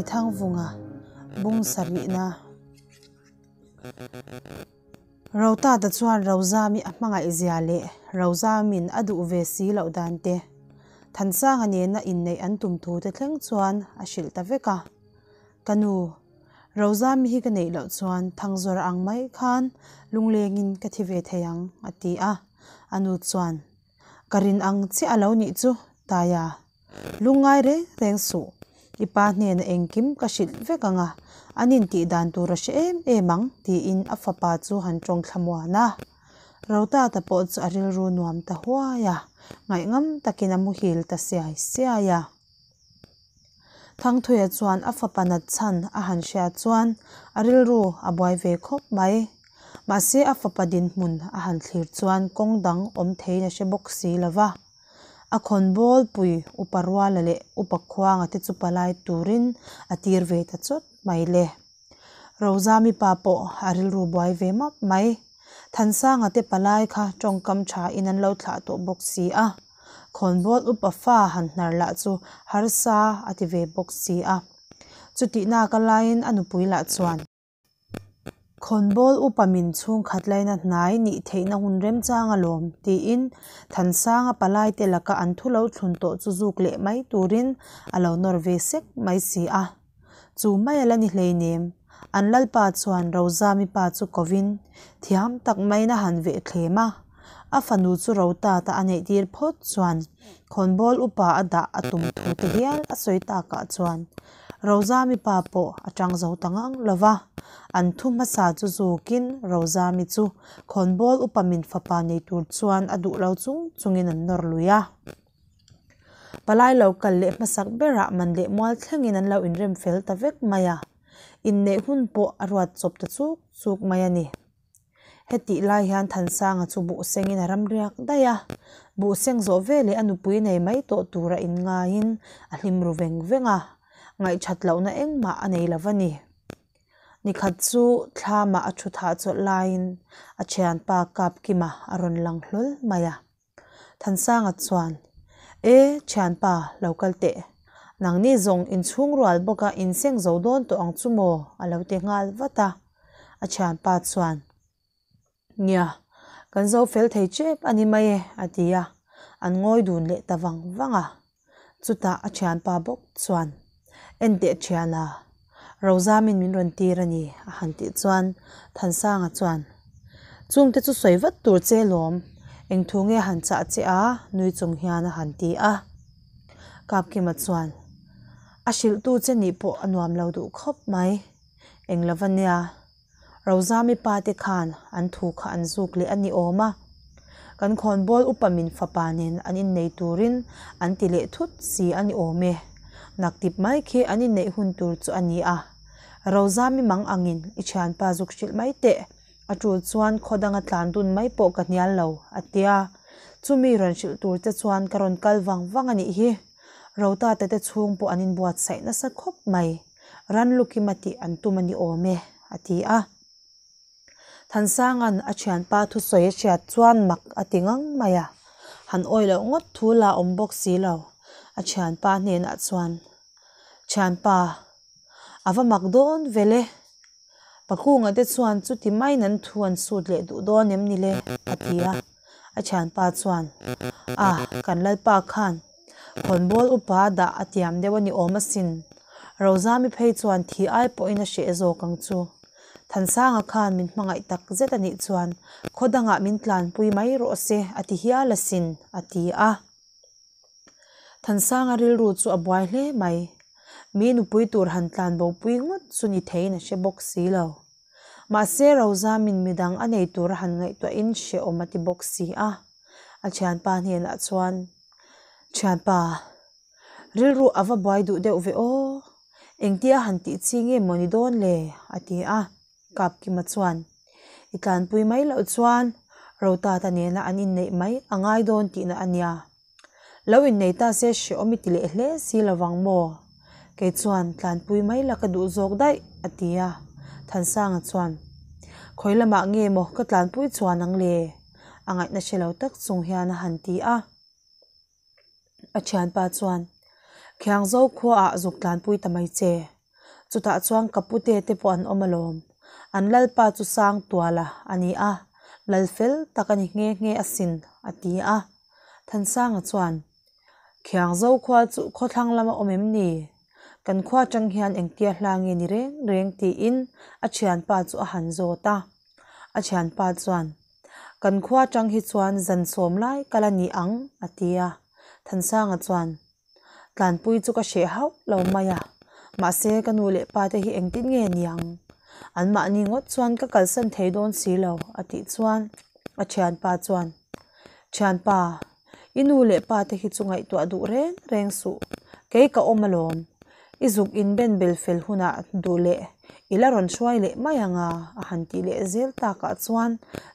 Aithangvunga bung sarihna Rotata chuan Rozami a hmangaih zia leh Rozamin a duh ve si loh dan te, Thansanga nena inneih an tum thu te thleng chuan a hrilh ta vek a. Ka nu, Rozami hi ka neih loh chuan Thangzawr ang mai khan lunglengin ka thi ve thei ang, a ti a. A nu chuan, Ka rin ang chiah a lo nih chu, Taia. Lungngai reng reng suh. I pa hnena engkim ka hrilh vek ang a, an intih dan tur a hre em em ang, tiin a fapa chu han tawng thlamuan a. Rotata pawh chu a rilru nuam ta huai a, ngaihngam takin a muhil ta siai siai a. Thangthuia chuan a fapa nat chhan a han hria chuan a rilru a buai ve khawp mai. Mahse a fapa dinhmun a han thlir chuan kawng dang awm theiin a hre bawk si lo va. A khawnbawl pui Upa Ruala leh Upa Khuanga te chu palai turin a tir ve ta chawt mai le. Rozami pa pawh a rilru buai ve map mai. Thansanga te palai kha tawngkam tha in an lo thlah tawh bawk si a. Khawnbawl Upa fa han hnar lah chu harsa a ti ve bawk si a. Chutihnak a laiin a nupui lah chuan. Khawnbawl upa min chhungkhat laina hnai nih theihna hun remchang alawm, tiin Thansanga palaite laka an thu lo thlun tawh chu zuk leh mai turin a lo nawr ve sek mai si a. Chu mai a la ni hleinem, an lalpa chuan Rozami pa chu kovin thiam tak maiin a han veh thlem a, a fanu chu Rotata a neihtir phawt chuan khawnbawl upa a dah a tum thu te hial a sawi takah chuan Rozami pa pawh a tang zo ta ngang lo va, an thu hmasa chu zukin Rozami chu khawnbawl upa min fapa nei tur chuan a duh lo chung chungin an nawr lui a. Palai lo kal leh hmasak berah man leh mual thlengin an lo inrem fel ta vek mai a, inneih hun pawh a ruat chawp ta chuk chuk mai a ni. Hetih lai hian Thansanga chu buhsengin a ram riak daih a, buhseng zawh veleh a nupui nei mai tawh tura inngaiin a hlim ru veng veng a, ngaihthat lohna engmah a nei lo va ni. Nikhat chu thlamah a thu thah chawlh laiin a thianpa Kapkima a rawn lang hlawl mai a. Thansanga chuan, E, thianpa, lo kal teh. Nangni zawng inchhung rual bawka inseng zo dawn tawh ang chu maw? a lo ti nghal vat a. A thianpa chuan, Nia, kan zo fel thei chep a ni mai e, a ti a. An ngawi dun leh ta vang vang a. Chutah a thianpa bawk chuan, Enteh thiana, Rozamin min rawn tir a ni, a han tih chuan Thansanga chuan, Chungte chu sawi vat tur che lawm, eng thu nge han chah che a? nui chung hian a han ti a. Kapkima chuan, A hrilhtu che nih pawh a nuam lo duh khawp mai, eng lova nia. Rozami pa te khan an thu kha an zuk leh a ni awm a, kan khawnbawl upa min fapa nen an innei turin an ti leh thut si a ni awm e. Naktip mai khi an inneih hun tur chu a ni a. Rozami mang angin i thianpa zuk hrilh mai teh, a tul chuan khaw danga tlan dun mai pawh ka hnial lo, a tia. Chumi rawn hrilh tur te chuan ka rawn kal vang vang a nih hi. Rotate te chhung pawh an inbuatsaih nasa khawp mai. Ran lukima tih an tum a ni awm e, a ti a. Thansanga'n a thianpa thusawi a hriat chuan mak a ti ngang mai a, han awi loh ngawt thu la awm bawk si lo. A thianpa hnenah chuan, Thianpa, a va mak dawn vel e. Pakunga te chuan chuti maiin an thu an sut leh duh dawn em ni le? a ti a. A thianpa chuan, A, kan lalpa khan Khawnbawl upa dah a tiam deuh a ni awm asin. Rozami phei chuan thi ai pawhin a hreh zawk ang chu. Thansanga khan min hmangaih tak zet a nih chuan khaw dangah min tlanpui mai rawh se a ti hial asin, a ti a. Thansanga rilru chu a buai hle mai. Mi nupui tur han tlanbopui ngawt chu ni theiin a hre bawk si lo. Mahse Rozamin midang a nei tur a han ngaihtuahin hrehawm a ti bawk si a. A thianpa hnenah chuan, Thianpa, rilru a va buai duh deuh ve aw, engtia han tih chi nge maw ni dawn le? a ti a. Kapkima chuan, I tlanpui mai loh chuan Rotata nena an inneih mai a ngai dawn tihna a nia. Lo innei ta se hrehawm i ti leh hle si lovang maw? Kei chuan tlanpui mai la ka duh zawk daih, a ti a. Thansanga chuan, Khawi lamah nge maw ka tlanpui chuan ang le? A ngaihna hre lo tak chung hian a han ti a. A thianpa chuan, Khiangzo khuaah zuk tlanpui ta mai che. Chutah chuan ka pute te pawh an awm alawm. An lalpa chu Sangtuala a ni a, lal fel tak a ni nghe nghe asin, a ti a. Thansanga chuan, Khiangzo khua chu khawthlang lama awm em ni? Kan khua atang hian engtia hla nge ni reng reng tiin a thianpa chu a han zawt a. A thianpa chuan, Kan khua atang hi chuan zan sawm lai kal a ni ang, a ti a. Thansanga chuan, Tlanpui chu ka hreh hauh lo mai a, mahse ka nu leh pa te hi engtin nge niang? Anmahni ngawt chuan ka kalsan thei dawn si lo, a tih chuan a thianpa chuan, Thianpa, i nu leh pa te hi chu ngaihtuah duh reng reng suh, kei ka awm alawm, i zuk inben bel fel hunah duh leh i la rawn hruai leh mai ang a, a han tih leh zel takah chuan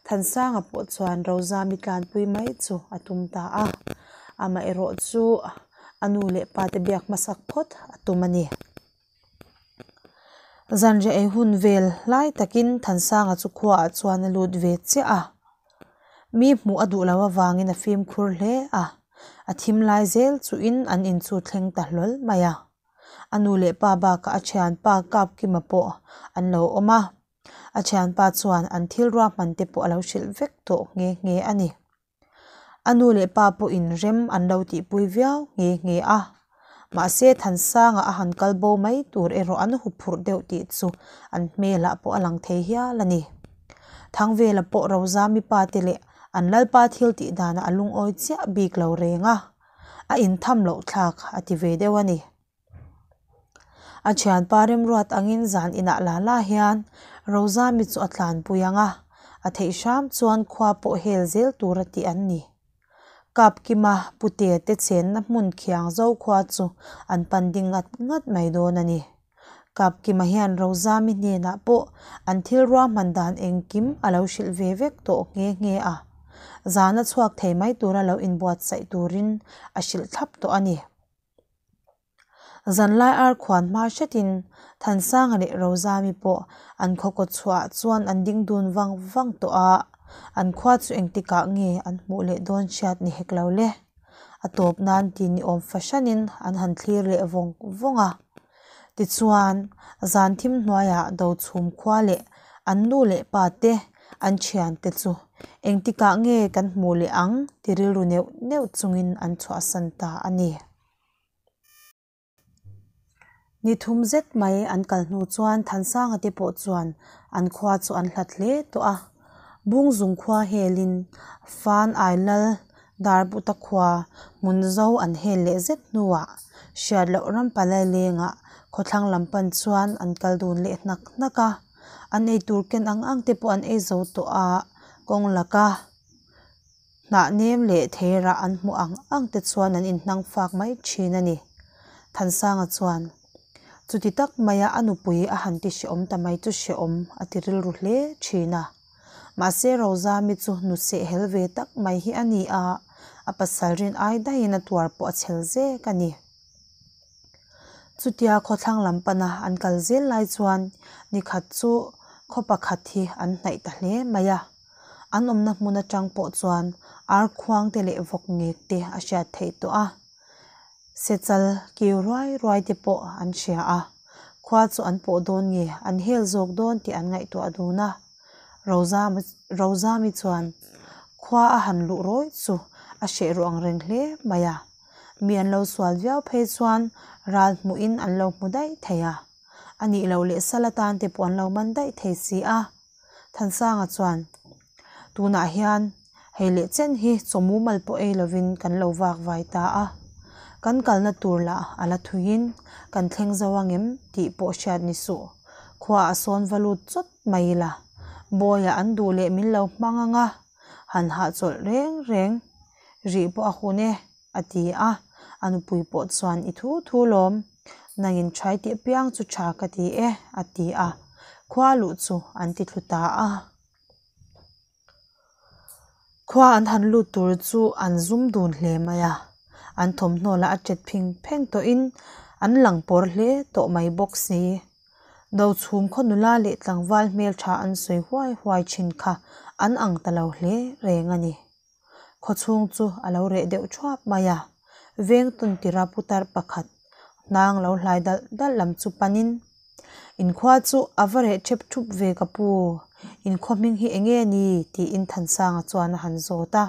Thansanga pawh chuan Rozami tlanpui mai chu a tum ta a. Amaherawh chu a nu leh pa te biak hmasak phawt a tum a ni. Zanriah ei hun vel lai takin Thansanga chu khuaah chuan a lut ve chiah a. Mi hmuh a duh loh avangin a fimkhur hle a, a thim lai zel chuhin an in chu thleng ta hlawl mai a. A nu leh pa bakah a thianpa Kapkima pawh an lo awm a, a thianpa chuan an thil ruahman te pawh a lo hrilh vek tawh nghe nghe a ni. A nu leh pa pawhin rem an lo tihpui viau nghe nghe a, mahse Thansanga a han kal bo mai tur erawh an huphurh deuh tih chu an hmelah pawh a lang thei hial a ni. Thangvela pawh Rozami pa te leh an lalpa thil tih danah a lungawi chiah bik lo reng a, a intham loh thlak a ti ve deuh a ni. A thianpa remruat angin zan inah la la hian Rozami chu a tlanpui ang a, a theih hram chuan khua pawh hel zel tura tih an ni. Kapkima pute te chenna hmun khiang zo khua chu an pan ding ngat ngat mai dawn a ni. Kapkima hian Rozami hnenah pawh an thil ruahman dan engkim a lo hrilh ve vek tawh nghe nghe a, zana chhuak thei mai tura lo inbuatsaih turin a hrilh thlap tawh a ni. Zanlai ar khuan hma hretin Thansanga leh Rozami pawh an khaw kawt chhuah chuan an ding dun vang vang tawh a, an khua chu engtikah nge an hmuh leh dawn hriat ni hek lo le. A tawp nan ti ni awm fahranin an han thlir leh vawng vawng a. Tichuan, zan thim hnuaiah Dochhum khua leh an nu leh pa te an thiante chu engtikah nge kan hmuh leh ang ti rilru neuh neuh chungin an chhuahsan ta a ni. Ni thum zet mai an kal hnu chuan Thansanga te pawh chuan an khua chu an hlat hle tawh a, Bungzung khua helin Fan Ailal Darbuta khua hmun zo an hel leh zet hnuah hriat loh ram palai lengah khawthlang lam pan chuan an kal dun leh hnak hnak a, an eitur ken ang ang te pawh an ei zo tawh a, kawng laka Hnah nem leh theirah an hmuh ang ang te chuan an inhnang fak mai thin a ni. Thansanga chuan, Chuti tak maia a nupui a han ti hrehawm ta mai chu hrehawm a ti rilru hle thin a. Mahse Rozami chu nu sehhel ve tak mai hi a ni a, a pasal rin ai daihin a tuar pawh a chhel zek a ni. Chutia khawthlang lam pana an kal zel lai chuan nikhat chu khaw pakhat hi an hnaih ta hle mai a. An awmna hmun atang pawh chuan ar khuang te leh vawk ngek te a hriat theih tawh a. Sechal kiu ruai ruai te pawh an hria a. Khua chu an pawh dawn nge an hel zawk dawn tih an ngaihtuah dun a. Rozami chuan khua a han luh rawi chu a hreh ruh ang reng hle mai a. Mi an lo sual viau phei chuan ral hmuhin an lo hmu daih thei a, a nih loh leh sal atan te pawh an lo man daih thei si a. Thansanga chuan, Tunah hian hei leh chen hi chaw mumal pawh ei lovin kan lo vak vai ta a, kan kalna tur lah a la thuiin kan thleng zo angem tih pawh hriat ni suh, khua a sawn va lut chawt mai ila, Bawiah an duh leh min lo hmang ang a, han hahchawlh reng reng. Rih pawh a hun e, a ti a, a nupui pawh chuan i thu thu lawm, nangin ṭhai tih apiang chu ṭha ka ti e, a ti a, khua luh chu an ti thlu ta a. Khua an han lut tur chu an zum dun hle mai a, an thawmhnaw lah a ṭet phing pheng tawhin an lang pawr hle tawh mai bawk si. Dochhum khaw nula leh tlangval hmelṭha an sawi huai huai ṭhin kha an ang ta lo hle reng a ni. Khawchhung chu a lo reh deuh thuap mai a, veng tawn tira putar pakhat hnang lo hlai dalh dalh lam chu panin. In khua chu a va reh ṭhep ṭhup ve ka pu, in khaw hming hi eng nge ni? tiin Thansanga chuan a han zawt a.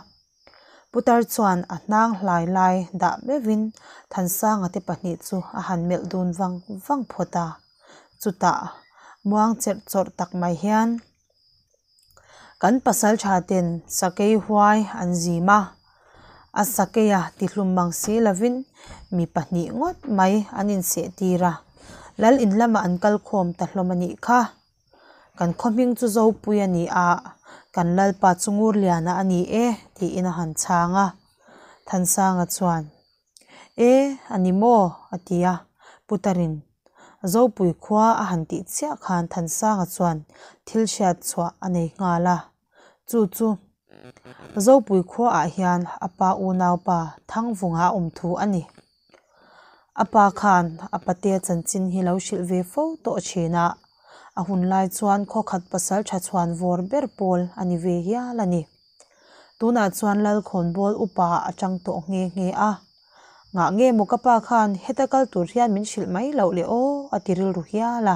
Putar chuan a hnang hlai lai dah meuhin Thansanga te pahnih chu a han melh dun vang vang phawt a, chutah muang cherh chawrh tak mai hian kan pasalṭha ten sakei huai an zim a, a sakeia tihlum mang si lovin mi pahnih ngawt mai an inseh tir a, lal in lamah an kal khawm ta hlawm a nih kha. Kan khaw hming chu Zopui a ni a, kan Lalpa chu Ngurliana a ni e, tiin a han chhang a. Thansanga chuan, E, a ni maw? a ti a. Putarin Zopui khua a han tih chiah khan Thansanga chuan thil hriat chhuah a nei nghal a. Chu chu Zopui khuaah hian a pa unaupa Thangvunga a awm thu a ni. A pa khan a patea chanchin hi lo hrilh ve fo tawh thin a, a hun lai chuan khawkhat pasal tha chhuan vawr ber pawl a ni ve hial a ni. Tunah chuan Lalkhawnbawl upa a tang tawh nghe nghe a, Ngah nge maw ka pa khan heta kal tur hian min hrilh mai loh le aw a ti rilru hial a.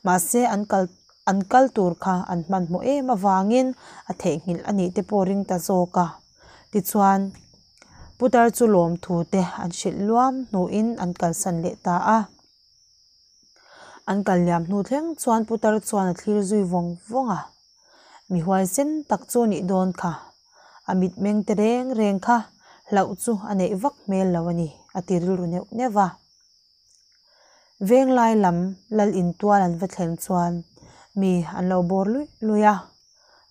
Mahse an kal an kal tur kha an hmanhmawh em avangin a theihnghilh a nih te pawh ring ta zawk a. Tichuan Putar chu lawmthu te an hrilh luam hnuin an kalsan leh ta a. An kal liam hnu thleng chuan putar chuan a thlir zui vawng vawng a, mi huaisen tak chu nih dawn kha, a mitmeng te reng reng kha hlauh chu a neih vak hmel lo a ni a ti rilru neuh neuh va. Venglai lam lal intual an va thlen chuan mi an lo bawr luih luih a,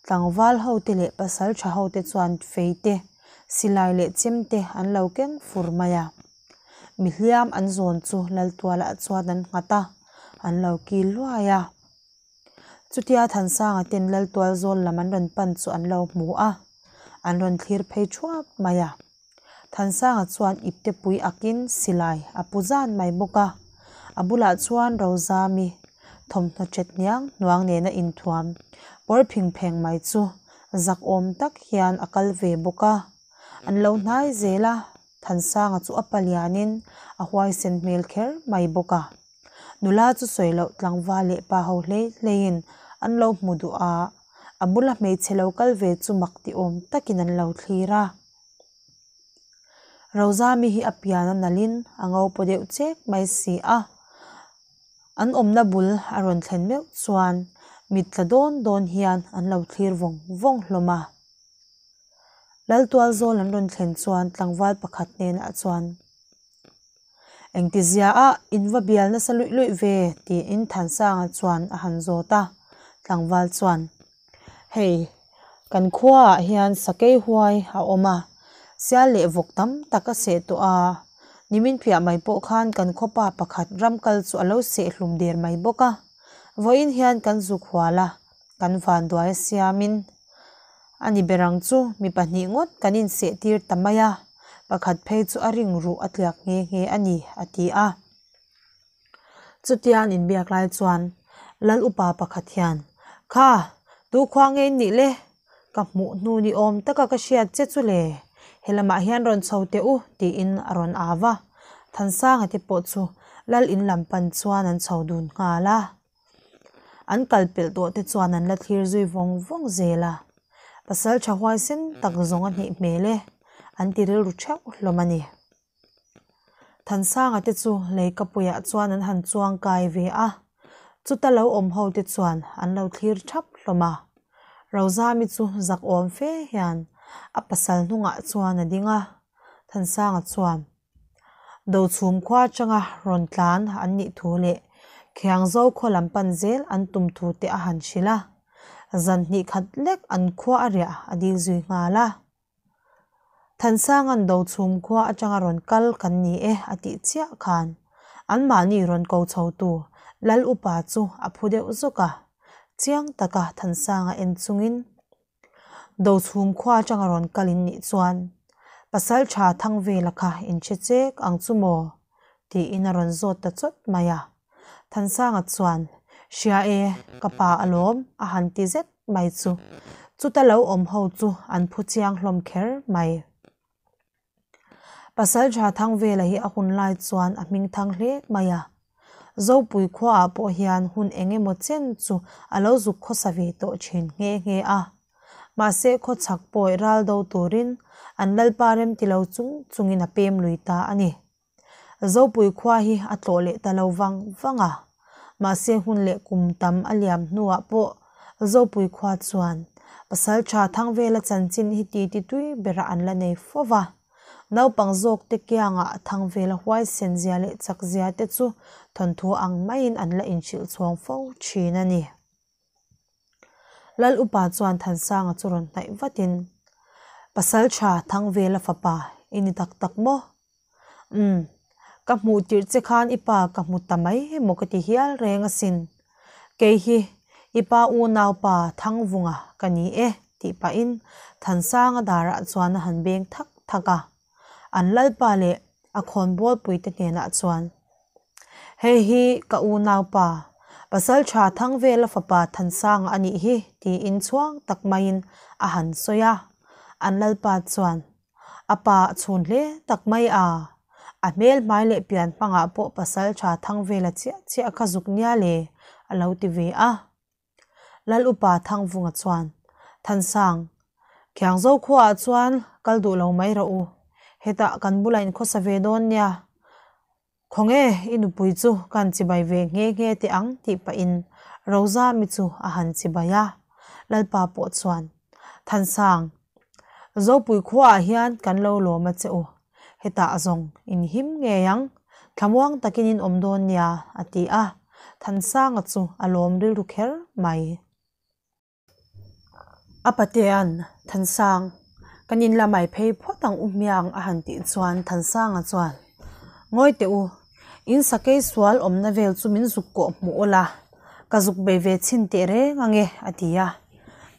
tlangval ho te leh pasal tha ho te chuan fei te, silai leh chem te an lo keng fur mai a. Mi hliam an zawn chu Laltualah chuan an nghat a, an lo kil luai a. Chutia Thansanga ten Laltual zawl lam an rawn pan chu an lo hmu a, an rawn thlir phei thuap mai a. Thansanga chuan ipte pui akin silai a pu zan mai bawk a, a bulah chuan Rozami thawmhnaw chet hniang hnuang nena inthuam pawr phing pheng mai chu zakawm tak hian a kal ve bawk a, an lo hnai zel a. Thansanga chu a palianin a huaisen hmel kher mai bawk a. Nula chu sawi loh tlangval leh pa ho hlei hleiin an lo hmu duh a, a bula hmeichhe lo kal ve chu mak ti awm takin an lo thlir a. Rozami hi a pian a nalhin a ngo paw deuh chek mai si a, an awmna bul a rawn thlen meuh chuan mit tla dawn dawn hian an lo thlir vawng vawng hlawm a. Laltual zawl an rawn thlen chuan tlangval pakhat hnenah chuan, Engtizia a, in va bial nasa luih luih ve? tiin Thansanga chuan a han zawt a. Tlangval chuan, Hei, kan khuaah hian sakei huai a awm a, sial leh vawk tam tak a seh tawh a, nimin piah mai pawh khan kan khawpa pakhat ram kal chu a lo seh hlum der mai bawk a, vawiin hian kan zuk hual a, kan vanduai a siamin A ni ber ang chu, mi pahnih ngawt kan inseh tir ta mai a, pakhat phei chu a ring ruh a tliak nghe nghe a ni, a ti a. Chutia an inbiak lai chuan Lal upa pakhat hian, Kha, tu khua nge in nih le? Ka hmuh hnu ni awm taka ka hriat che chu le, he lamah hian rawn chho teh u, tiin a rawn au a. Thansanga te pawh chu Lal in lam pan chuan an chho dun nghal a. An kal pelh tawh te chuan an la thlir zui vawng vawng zel a, pasal tha huaisen tak zawng a hnih hmel e, an ti rilru theuh hlawm a ni. Thansanga te chu leikapuiah chuan an han chuang kai ve a, chuta lo awm ho te chuan an lo thlir thap hlawm a. Rozami chu zak awm fe hian a pasal hnungah chuan a ding a, Thansanga chuan Dochhum khua atanga rawn tlan an nih thu leh Khiangzo khaw lam pan zel an tum thu te a han hrilh a, zan hnih khat lek an khua a riah a dil zui nghal a. Thansanga'n Dochhum khua atanga rawn kal kan ni e a tih chiah khan anmahni rawn ko chhotu Lal upa chu a phu deuh zawk a, chiang taka Thansanga en chungin Dochhum khua atanga rawn kal in nih chuan pasal tha thang vela kha in hre chek ang chu maw? tiin a rawn zawt ta chawt mai a. Thansanga chuan, Hria e, ka pa alawm a han ti zet mai chu. Chuta lo awm ho chu an phu chiang hlawm kher mai. Pasal tha thang vela hi a hun lai chuan a hming thang hle mai a. Zopui khuaah pawh hian hun eng emaw chen chu a lo zuk khawsa ve tawh thin nghe nghe a. Mahse khawchhak pawi ral do turin an lalpa remti lo chung chungin a pem lui ta a ni. Zopui khua hi a tlawh leh ta lo vang vang a, mahse hun leh kum tam a liam hnuah pawh Zopui khua chuan Pasaltha Thangvela chanchin hi titi tui berah an la nei fo va. Naupang zawk te kiangah Thangvela huaisen zia leh chak zia te chu thawnthu ang maiin an la inhrilh chhuang fo thin a ni. Lal upa chuan Thansanga chu rawn hnaih vatin, Pasaltha Thangvela fapa i ni tak tak maw? Umm, ka hmuh tirh che khan i pa ka hmu ta mai emaw ka ti hial reng asin. Kei hi i pa unaupa Thangvunga ka ni e tih pahin Thansanga darah chuan a han beng thak thak a. An lalpa leh a khawnbawlpuite hnenah chuan, Hei hi ka unaupa, Pasaltha Thangvela fapa Thansanga a nih hi tiin chhuang tak maiin a han sawi a. An lalpa chuan, A pa a chhun hle tak mai a, a hmel hmai leh pian hmangah pawh pasal tha Thangvela chiah chiah kha zuk nia le a lo ti ve a. Lal upa Thangvunga chuan, Thansang, Khiangzo khuaah chuan kal duh lo mai rawh u, hetah kan bulah in khawsa ve dawn nia, Khawnge i nupui chu kan chibai ve nghe nghe teh ang tih pahin Rozami chu a han chibai a, Lalpa pawh chuan, Thansang, Zopui khuaah hian kan lo lawm a che u, hetah zawng in him ngei ang, thlamuang takin in awm dawn nia a ti a, Thansanga chu a lawm rilru kher mai. A patea'n, Thansang, kan in la mai phei phawt ang u hmiang a han tih chuan Thansanga chuan, Ngawi teh u, in sakei sual awmna vel chu min zuk kawh hmuh awl a, ka zuk bei ve chhin teh reng ang e a ti a.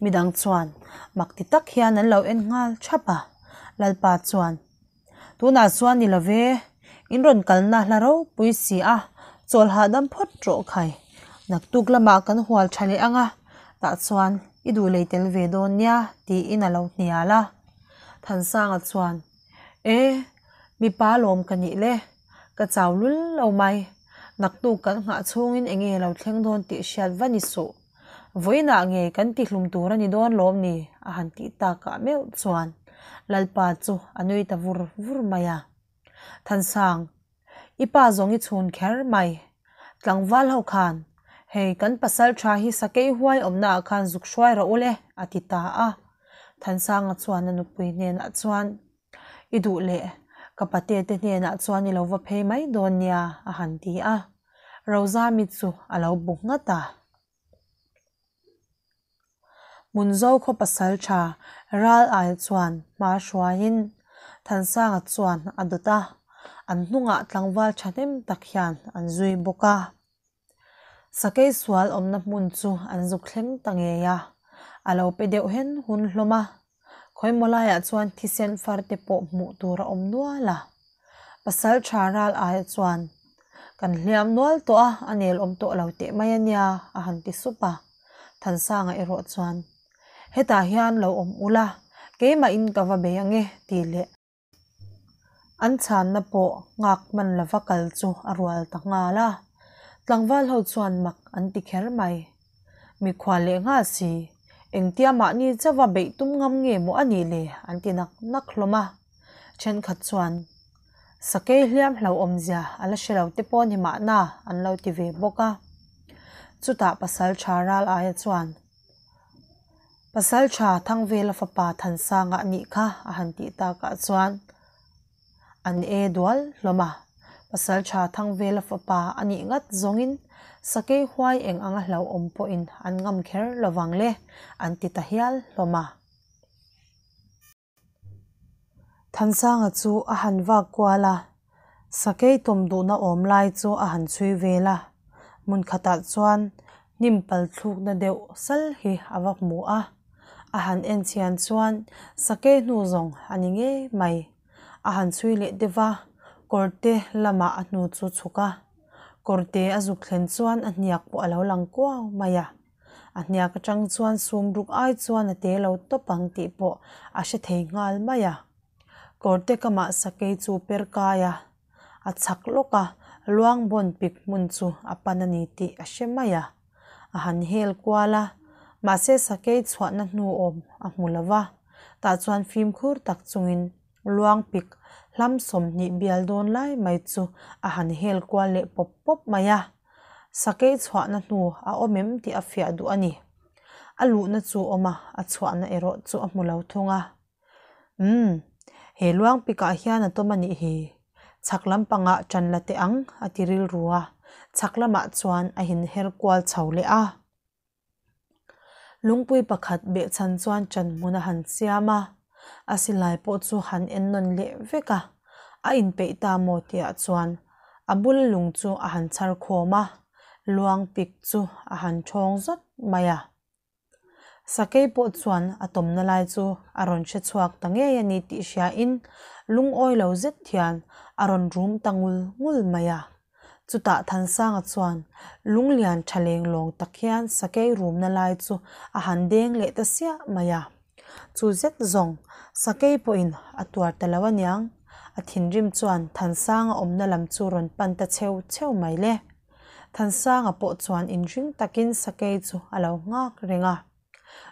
Midang chuan mak ti tak hian an lo en nghal thap a, Lalpa chuan, Tunah chuan ni love, in rawn kalna hla ropui si a, chawl hahdam phawt rawh khai. Naktuk lamah kan hual tha leh ang a, tah chuan i duh lei tel ve dawn nia tiin a lo hnial a. Thansanga chuan, E, mipa lawm ka nih le, ka chau lul lo mai. Naktuk kan nghah chhungin eng nge lo thleng dawn tih hriat va ni suh. Vawiinah nge kan tihlum tur a ni dawn lawm ni? a han tih takah meuh chuan Lalpa chu a nui ta vur vur mai a. Thansang, i pa zawng i chhun kher mai. Tlangval ho khan, hei kan pasal tha hi sakei huai awmnaah khan zuk hruai rawh u le, a ti ta a. Thansanga chuan a nupui hnenah chuan, I duh leh ka pate te hnenah chuan i lo va phei mai dawn nia, a han ti a. Rozami chu a lo bu nghat a. Hmunzo khaw pasal tha ral ai chuan hma hruaiin Thansanga chuan a dawt a, an hnungah tlangval thahnem tak hian an zui bawk a. Sakei sual awmna hmun chu an zuk thleng ta ngei a, a lo pe deuh hen hun hlawm a. Khawimaw laiah chuan thisen far te pawh hmuh tur a awm nual a. Pasal tha ral aia chuan, Kan hliam nual tawh a, a nel awm tawh lo teh mai a nia, a han ti sup a. Thansanga erawh chuan, Hetah hian lo awm ula, keimahin ka va bei ang e, tih leh. An chhanna pawh nghak hman lova kal chu a rual ta nghal a, tlangval ho chuan mak an ti kher mai. Mikhual leh nghal si, engtia mahni chauha beih tum ngam nge maw a nih le an ti nak nak hlawm a. Thenkhat chuan sakei hliam hlauhawmzia a la hre lo te pawh ni mahna an lo ti ve bawk a. Chutah pasal tha ral aia chuan. Pasalṭha Thangvela fapa Thansanga a nih kha a han tih takah chuan an e dual hlawm a. Pasalṭha Thangvela fapa a nih ngat zawngin sakei huai eng anga hlauhawm pawhin an ngam kher lovang le an ti ta hial hlawm a. Thansanga chu a han vak kual a, sakei tawm duhna awm lai chu a han chhui vel a, hmun khatah chuan hnim pal thlukna deuh sal hi a va hmu a, a han en chhian chuan sakei hnu zawng a ni ngei mai, a han chhui leh deuh va, kawrte lamah a hnu chu chhuk a, kawrte a zuk thlen chuan a hniak pawh a lo lang kuau mai a. A hniak atang chuan sum ruk ai chuan a te lo tawp ang tih pawh a hre thei nghal mai a. Kawrte kamah sakei chu per kai a, a chak lawk a, Luangbawn pik hmun chu a pan a ni tih a hre mai a. A han hel kual a, mahse sakei chhuahna hnu awm a hmu lo va, tah chuan fimkhur tak chungin Luangpik hlam 20 bial dawn lai mai chu a han hel kual leh pawp pawp mai a. Sakei chhuahna hnu a awm em tih a fiah duh a ni. A luhna chu awm a, a chhuahna erawh chu a hmu lo thung a. Umm, he Luangpikah hian a tawm a nih hi. Chhak lampangah ṭan la teh ang, a ti rilru a. Chhak lamah chuan a inher kual chho leh a. Lungpui pakhat behchhan chuan ṭan hmun a han siam a, a silai pawh chu han en nawn leh vek a, a inpeih ta maw tihah chuan a bul lung chu a han chhar khawm a, luang pik chu a han ṭhawng zawt mai a. Sakei pawh chuan a tawmna lai chu a rawn hre chhuak ta ngei a ni tih hriain lungawi lo zet hian a rawn rum ta ngul ngul mai a. Chutah Thansanga chuan lunglian tha leng lawng tak hian sakei rumna lai chu a han deng leh ta siah mai a. Chu zet zawng sakei pawhin a tuar ta lo aniang, a thinrim chuan Thansanga awmna lam chu rawn pan ta cheu cheu mai le. Thansanga pawh chuan inring takin sakei chu a lo nghak reng a.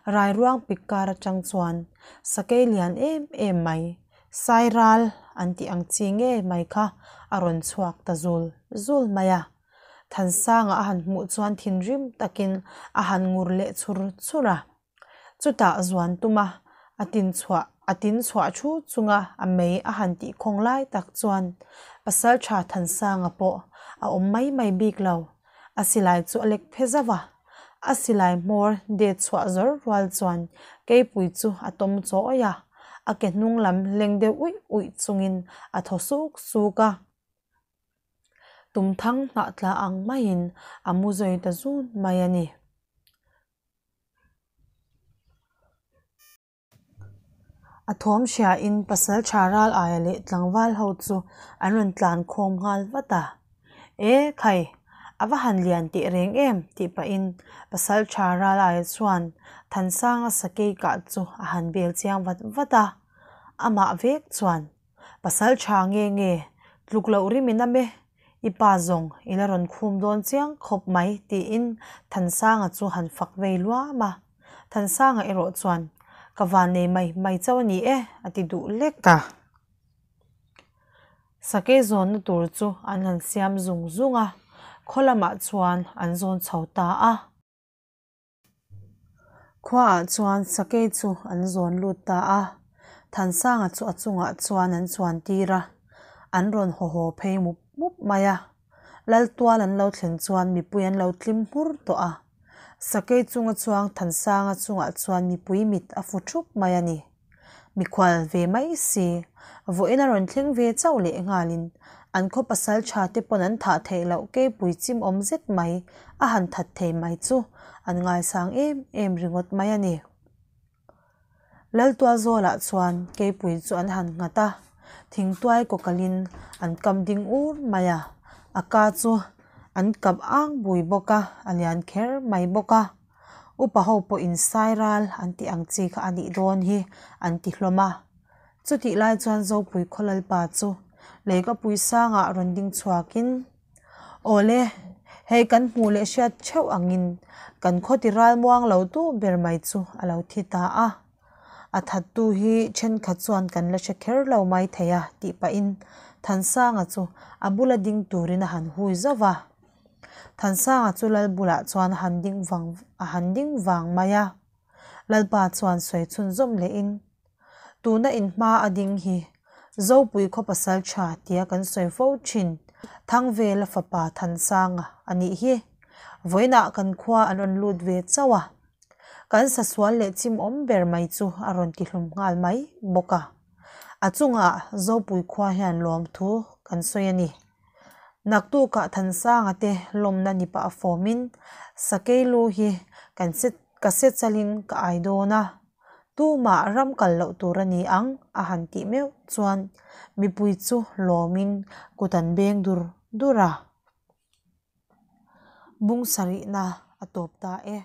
Rairuang pik kar atang chuan sakei lian em em mai, Sairal an tih ang chi ngei mai kha a rawn chhuak ta zul zul mai a. Thansanga a han hmuh chuan thinrim takin a han ngur leh chhur chhur a. Chutah zuan tuma a tin chhuah a tin chhuah thu chunga a mei a han tih khawng lai tak chuan Pasaltha Thansanga pawh a awm mai mai bik lo. A silai chu a lek phe zauh a, a silai hmawr det chhuah zawr rual chuan keipui chu a tawm chawi a, a ke hnung lam leng deuh uih uih chungin a thaw suk suk a. Tumthang hnah tla ang maiin a mu zawi ta zun mai a ni. A thawm hriain pasal tha ral aia leh tlangval ho chu an rawn tlan khawm nghal vat a. E khai, a va han lian teh reng em tih pahin pasal tha ral aia chuan Thansanga sakei kah chu a han bel chiang vat vat a. Amah vek chuan pasal tha nge nge tluk loh rim in am e, i pa zawng i la rawn khum dawn chiang khawp mai tiin Thansanga chu han fak vei luam a. Thansanga erawh chuan, Ka van nei mai mai chauh a ni e, a ti duh lek a. Sakei zawnna tur chu an han siam zung zung a, khaw lamah chuan an zawn chho ta a. Khuaah chuan sakei chu an zawn lut ta a, Thansanga chu a chungah chuan an chuan tir a, an rawn haw haw phei mup mup mai a. Laltual an lo thlen chuan mipui an lo tlim hmur tawh a. Sakei chunga chuang Thansanga chungah chuan mipui mit a fu thup mai a ni. Mikhual ve mai si, vawiin a rawn thleng ve chauh leh nghalin an khaw pasal tha te pawn an thah theih loh keipui chim awm zet mai a han that thei mai chu an ngaisang em em ringawt mai a ni. Laltualzawlah chuan keipui chu an han nghat a, thingtuai kawkalhin an kam ding ur mai a, a ka chu an kap ang bui bawk a, a lian kher mai bawk a. Upa ho pawhin Sairal an tih ang chi kha a nih dawn hi an ti hlawm a. Chutih lai chuan Zopui khaw Lalpa chu Leikapui sangah rawn ding chhuakin, Awle, hei kan hmuh leh hriat theuh angin kan khaw ti ralmuang lo tu ber mai chu a lo thi ta a. A thattu hi thenkhat chuan kan la hre kher lo mai thei a tih pahin Thansanga chu a bula ding turin a han hui zauh va. Thansanga chu lal bulah chuan a han ding vang a han ding vang mai a. Lalpa chuan sawi chhunzawm lehin, Tuna inhma a ding hi Zopui khaw pasal tha tia kan sawi fo thin Thangvela fapa Thansanga a nih hi. Vawiinah kan khua an rawn lut ve chauh a, kan sasual leh chimawm ber mai chu a rawn tihlum nghal mai bawk a. A chungah Zopui khua hian lawmthu kan sawi a ni. Naktukah Thansanga te lawmna ni pah fawmin Sakei lu hi kan se ka se chalin ka ai dawn a, tumah ram kal loh tur a ni ang a han tih meuh chuan mipui chu lawmin kut an beng dur dur a. Bung sarihna a tawp ta e.